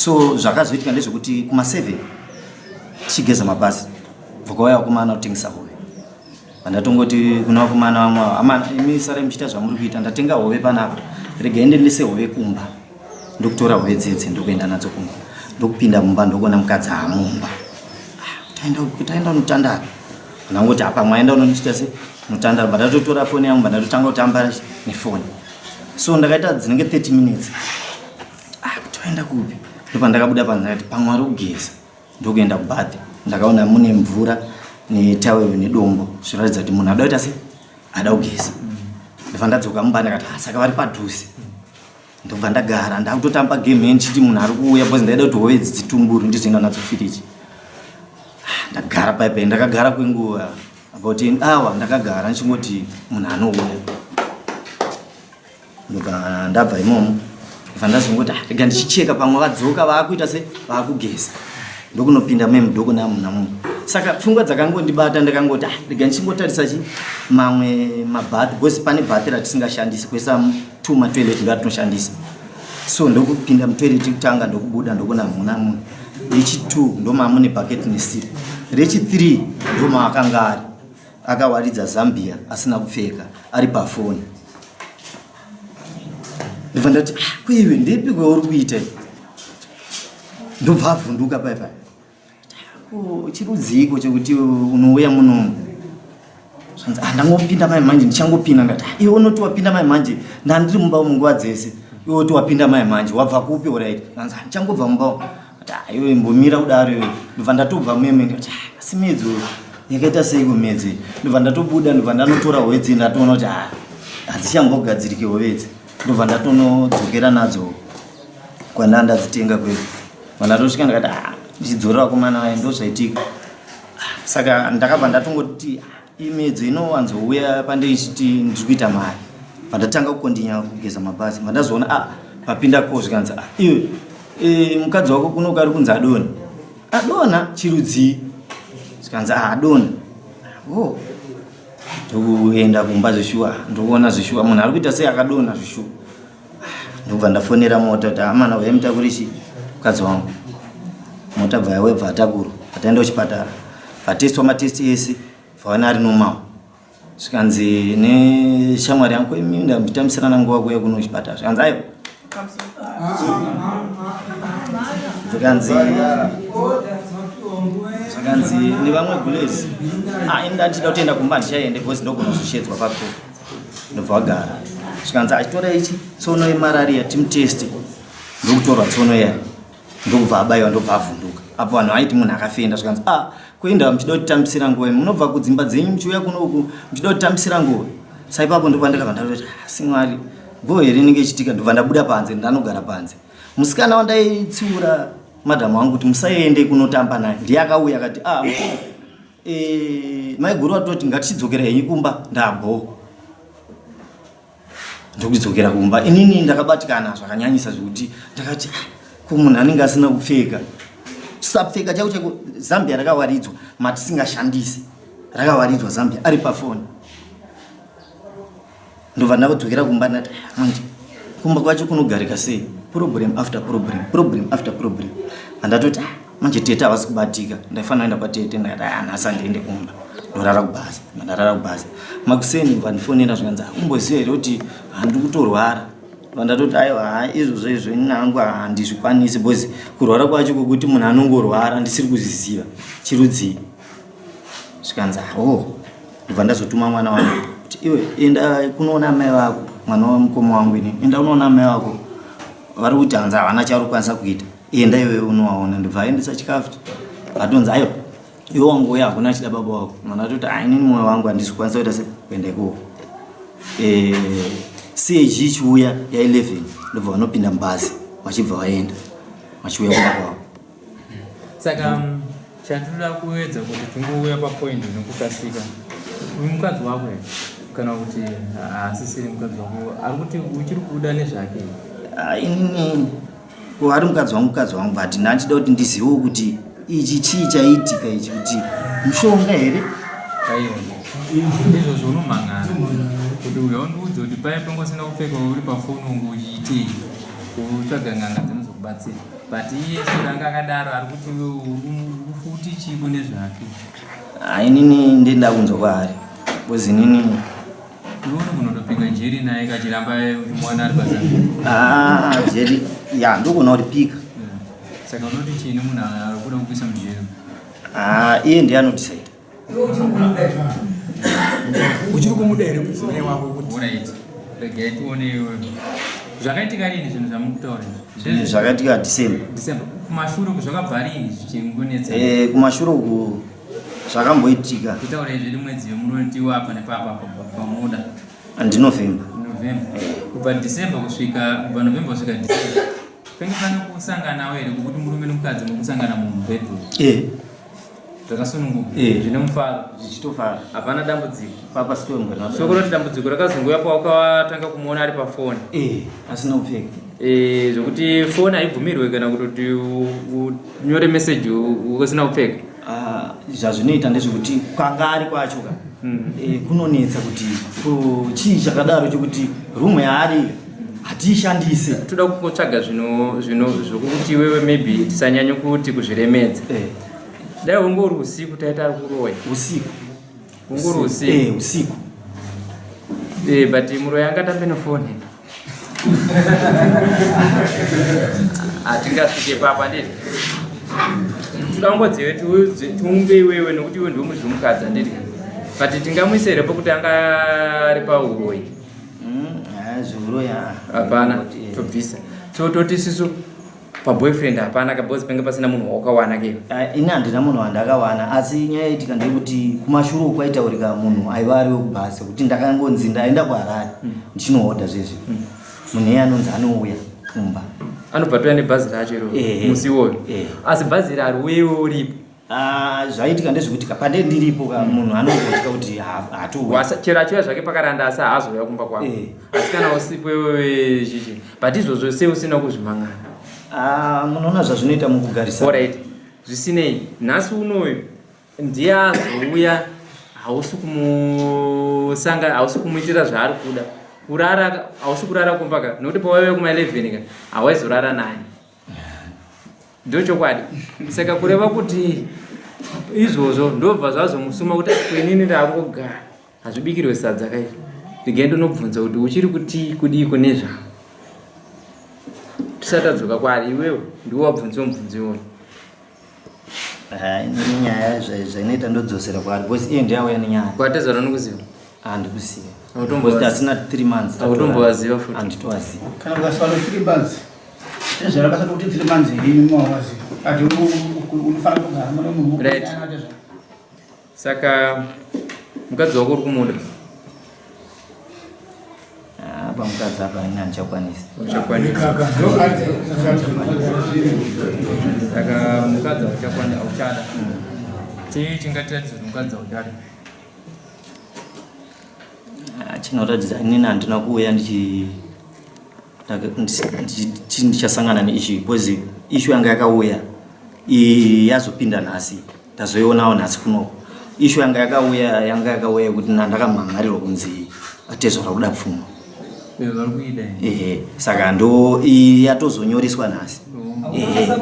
So zvakazoitika ndezvekuti kuma 7 tichigeza mabhazi bvakauya vakomana kutengesa hove. Pandatongoti kuna vakomana vamwe ava, amana imi sarai muchiita zvamuri kuita ndatenga hove panapa regai ndiendese hove kumba. Ndokutora hove dzedze ndokuenda nadzo kumba. Ndokupinda mumba ndokuona mukadzi amumba. Ah, taenda taenda unotandara. Ndangoti apa mwaenda unonichita se unotandara. Ndatotora foni yangu ndatotanga kutamba nefoni. So ndakaita dzinenge 30 minutes. Ah, toenda kupi? Ndopandakabuda panze ndakati pamwe ari kugeza. Ndokuenda kubath. Ndakaona mune mvura netawel nedombo zvinoratidza kuti munhu ada kuita sei? Ada kugeza. Ndobva ndadzoka mumba ndakati ah, saka vari padhuze. Ndobva ndagara ndakutotamba game ndichiti munhu ari kuuya because ndaida kuti hove idzi dzitumburu ndizoenda nadzo firiji. Ah, ndagara paipai ndakagara kwenguva about an hour ndakagara ndichingoti munhu anouya. Ndobva ndabva imomo ndobva ndazongoti ah, rega ndichicheka pamwe vadzoka vaakuita se vaakugeza ndokunopinda me mudoko namuna munhu saka pfungwa dzakangondibata ndakangoti ah, rega ndichingotarisa chi mamwe mabath because pane bath ratisingashandisi kuisa two matoilet ndo atinoshandisa so ndokupinda mutoilet kutanga ndokubuda ndokuona muna munhu rechi two ndomamune bucket nesipo rechi three ndomaakanga ari Akawaridza Zambia asina kupfeka ari pafoni. Ndobva ndati ah, kweiwe ndepi kweuri kuita ndobva avhunduka pai pai. Ko chirudziiko chekuti unouya munomu? Zvanzi ah, ndangopinda mai manje ndichangopinda ndati ah, iwe unoti wapinda mai manje ndandiri mumba umu nguva dzese iwe uti wapinda mai manje wabva kupi orit zvanzi ah, ndichangobva mumba umu Ah, iwe mbomira kudaro iwe ndobva ndatobva meme ndikati ah, asi miedzo yakaita seiko miedzo iyi ndobva ndatobuda ndobva ndanotora hove dziye ndatoona kuti ah, hadzichambogadzirike hove idzi ndobva ndatonodzokera nadzo kwandaa ndadzitenga kwedu bva ndatosvika ndikati ah, ndichidzorera vakomana vaye ndozvaitika saka ndakabva ndatongoti Imiedzo inowanzouya pandeichiti ndiri kuita mari pandatanga kukondinya kugeza mabhazi pandazoona ah papinda ko zvikanzi ah iwe e, mukadzi wako kuno kari kunzi adona adona chirudzii zvikanzi ah adona oh ndokuenda kumba zveshuwa ndokuona zveshuwa munhu ari kuita sei akadona zveshuwa ndobva ndafonera mota kuti amana uya mutakuri chi mukadzi wangu mota bva yawe bva atakura ataenda kuchipatara vatestwa matest ese vaona ari normal zvikanzi neshamwari yangu imi ndambitambisirana nguva kuya kuno kuchipatara zvikanzi aiwa zvikanzi zvikanzi nevamwe gulezi ah, ini ndandida kutoenda kumba handichaende because ndogona kuzoshedzwa pako ndobva wagara zvikanzi achitora ichi tsono yemarariya timuteste ndokutorwa tsono iya ndokubva abaiwa ndobva avhunduka apo vanhu vaiti munhu akafenda zvikanzi a ah, kuenda muchida kutitambisira nguva munobva kudzimba dzenyu muchiuya kuno uku muchida kutitambisira nguva saipapo ndobva ndakabva ndatoti asi ah, mwari bho here inenge ichitika ndobva ndabuda panze ndanogara panze musikana wandaitsiura madhamu wangu kuti musaende kunotamba naye ndiye akauya akati a ah, Eh, maiguru vatoti ngatichidzokera henyu kumba ndabho ndokudzokera kumba inini ndakabatikana zvakanyanyisa zvekuti ndakati ah, ko munhu anenge asina kupfeka kusapfeka chaiko chaiko zambia rakawaridzwa matisingashandisi rakawaridzwa zambia ari pafoni ndobva ndakudzokera kumba ndati ah, manje kumba kwacho kunogarika sei problem after problem problem after problem andatoti ah, manje tete havasi kubatika ndaifanira kuenda kwatete ndakati ah, nhasi andiende kumba ndorara kubhazi ndarara kubhazi makuseni vandifonera zvikanzi umboziva here kuti handiri kutorwara vandatoti aiwa ha izvozvo izvo ini nangu handizvikwanisi because kurwara kwacho kwekuti munhu anongorwara ndisiri kuzviziva chirudzii zvikanzi oh ndobva ndazotuma mwana wangu kuti iwe enda kunoona amai vako mwana wamukoma wangu ini enda unoona amai vako vari kuti hanzi havana chavari kukwanisa kuita enda iwe unowaona ndobva aendesa chikafu atonzi ayo iwe wangu uya hakuna achida baba wako mwana atoti ainini mwoyo wangu handisi kukwanisa kuita se kuenda ikoko eh, cag ichiuya ya11 ndobva vanopinda mubhazi vachibva vaenda vachiuya kumba kwavo saka mm, chandinoda kuedza kuti tingouya papoint nekukasika uyu mukadzi wako here kana kuti haasisiri mukadzi wako ari kuti uchiri kuda nezvake ah, inini ko ari mukadzi wangu mukadzi wangu but ndandida kuti ndizivewo kuti ichi chii chaiitika ichi kuti mushonga here aiwa izvozvo unomhangana kuti uya undiudza kuti paya pangosina kupfeka uri pafoni unge uchiitei utsvaga n'anga dzinozokubatsira. But iye sura anga akadaro ari kuti futi chiko nezvake. Ah, inini ndenda kunzwa kwaari. Because inini Unoona kunotopika jeri naye kachiramba mwana ari basa. Ah, jeri. Ya, ndogona kuti pika. Saka unoti chini munhu ari kuda kukuisa mujeri? Ah, iye ndiye anodecide. Uchiri kumuda here mudzimai wako kuti? Alright. Regai tione iwe. Zvakaitika rini zvinhu zvamukutaura izvi? Zvakaitika December. December. Kumashure uku zvakabva rini zvichingonetsa? Eh, kumashure uku zvakamboitika. Kutaura izvi rimwe mwedzi yomunotiwa apa nepapa pamuda. Ndinovember. November. Eh. Kubva December kusvika kubva November kusvika December. Penge pane kusanganawo here kukuti murume nemukadzi mukusangana mubedroom? Eh. Zvakasununguka. Eh. Zvine mufaro. Zvichitofara. Hapana dambudziko. Papa sitombwa. Soko roti dambudziko rakazongouya pawakatanga kumuona ari pafoni. Eh, asina kupfeka. Eh, zvokuti foni haibvumirwe kana kutoti unyore message usina kupfeka. Ah, zvazvinoita ndezvekuti kwanga ari kwacho ka. Eh, kunonetsa kuti chii chakadaro chokuti room yaari hatiishandise. Toda kungotsvaga zvino zvino zvokuti iwewe maybe tisanyanye kuti kuzviremedza. Eh. Dai unge uri usiku taita ari kuroya. Usiku. Unge uri usiku. Eh, usiku. Eh, but muroyi angatambe nefoni. Hatingasvike papa nditi. Toda kungoziva tiumbe iwewe nokuti iwe ndiwe muridzi wemukadzi handiti. But tingamuise here pokuti anga ari pauroyi? Zviuroyi hapana, tobvisa. So toti sisu paboyfriend hapana ka because penge pasina munhu wawakawana ke. Ini handina munhu wandakawana asi nyaya yaitika ndeyekuti kumashure uku kwaitaurika munhu aiva ari wekubhasi kuti ndakangonzi ndaenda kuHarare ndichinohodha zvezvi. Munhu iye anonzi anouya kumba. Anobva touya nebhazi racho iro musi iwoyo. Asi bhazi iri hariuye iwe uripo. Ah, zvaitika ndezvekuti pande ndiripo ka munhu anongotya kuti haatouya. Chero achiuya zvake pakaranda asi haazouya kumba kwako. Asi kana usipo iwewe chichi. But izvozvo sei usina kuzvimangana? Ah, munoona zvazvinoita mukugarisa. Alright. Zvisinei, nhasi unoyu ndiye azouya hausi kumusanga hausi kumuitira zvaari kuda. Kurara hausi kurara kumba ka nokuti pawaive kuma 11 ka hawaizorara naye. Ndochokwadi. Saka kureva kuti izvozvo ndobva zvazomusuma kuti inini ndakugara. Hazvibikirwe sadza kai. Regai ndinobvunza kuti uchiri kuti kudiiko nezva. Tisati tadzoka kwaari iwewe ndiwe wabvunziwa mubvunzo iwoyo. Ah, inini nyaya zvainoita ndodzosera kwaari because iye ndiye auya nenyaya. Kwatezvara unokuziva? Handikuziva. Because tasina 3 months. Autombovaziva futi. Handitovaziva. Kana ukaswalo 3 months. Tezvara kasati kuti 3 months here mawaziva. Ati unofanira kugara mune munhu. Right. Saka mukadzi wako uri kumuda? Ah, pamukadzi apa ini handichakwanisi. Uchakwanisa. Saka mukadzi hauchakwanisa hauchada. Chii chingatiratidza kuti mukadzi hauchada? Ah, chinoratidza inini handina kuuya ndichi ndichasangana neissue because issue yanga yakauya yazopinda nhasi ndazoionawo nhasi kunoko issue yanga yakauya yanga yakauya yekuti ndakamhangarirwa kunzi atezvara kuda pfuma. Ehe, saka ndo yatozonyoreswa nhasi. Ehe.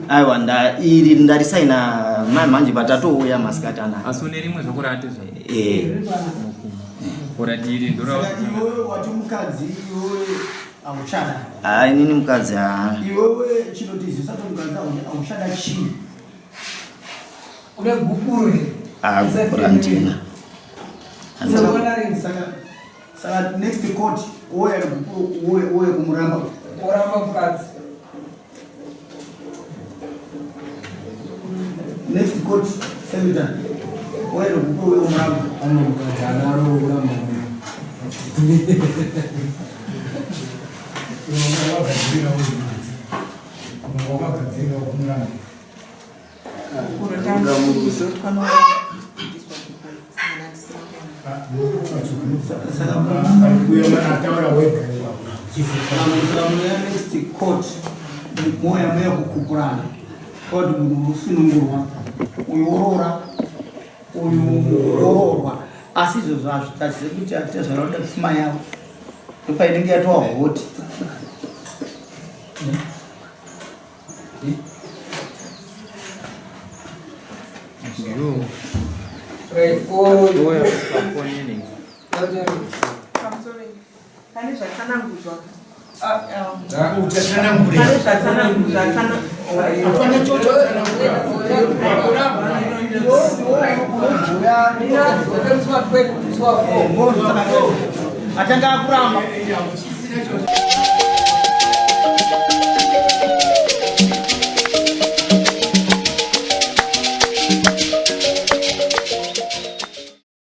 Aiwa nda iri ndarisaina manje patatouya masikati anaya. Asi une rimwe zvokurati zvo. Ehe. Kurati iri ndora. Iwewe wati mukadzi iwewe auchada. Ah, inini mukadzi ah. Iwewe chinotizisa kuti mukadzi auchada chii? Une gupuro here? Ah, gupuro handina. Saka next court ouya negupuro ouya kumuramba. Oramba mukadzi. Next court senator ouya negupuro ouya kumuramba. Ano mukadzi anaro kuramba. Wakagadzirira mukadzi. Wakagadzirira kumuramba. Court moya moya kukupurana koti munhu unosunungurwa uyu woroora uyu woroorwa asi izvozvo hazvitadze kuti atezvaraoda pfuma yavo ndopainenge yatova hoti. Pane zvatsanangudzwa. Atanga kuramba.